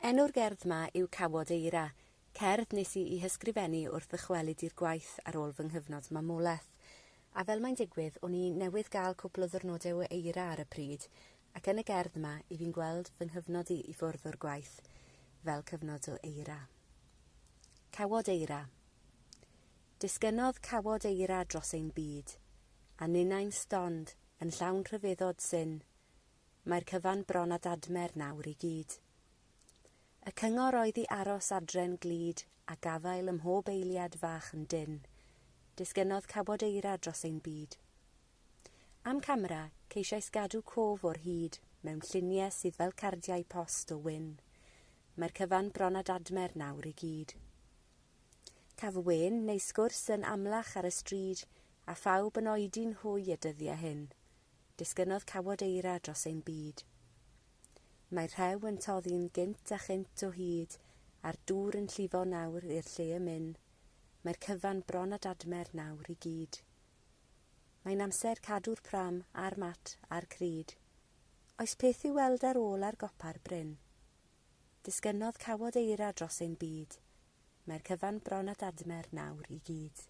Enw'r gerdd 'ma yw Cawod Eira, cerdd nes i ei hysgrifennu wrth ddychwelyd i'r gwaith ar ôl fy nghyfnod mamolaeth. A fel mae'n digwydd, o'n i newydd gael cwpl o ddwrnodau o eira ar y pryd, ac yn y gerdd yma, i fi'n gweld fy nghyfnod i i ffwrdd o'r gwaith fel cyfnod o eira. Cawod Eira. Disgynnodd cawod eira dros ein byd, a ninnau'n stond yn llawn rhyfeddod syn. Mae'r cyfan bron â dadmer nawr i gyd. Y cyngor oedd i aros adre'n glyd a gafael ym mhob eiliad fach yn dynn. Disgynnodd cawod eira dros ein byd. Am camera, ceisiais gadw cof o'r hyd mewn lluniau sydd fel cardiau post o wyn. Mae'r cyfan bron â dadmer nawr i gyd. Caf wên neu sgwrs yn amlach ar y stryd a phawb yn oedi'n hwy y dyddiau hyn. Disgynnodd cawod eira dros ein byd. Mae'r rhew yn toddi'n gynt a chynt o hyd, a'r dŵr yn llifo nawr i'r lle y myn. Mae'r cyfan bron â dadmer nawr i gyd. Mae'n amser cadw'r pram a'r mat a'r cryd. Oes peth i'w weld ar ôl ar gopa'r bryn? Disgynnodd cawod eira dros ein byd. Mae'r cyfan bron â dadmer nawr i gyd.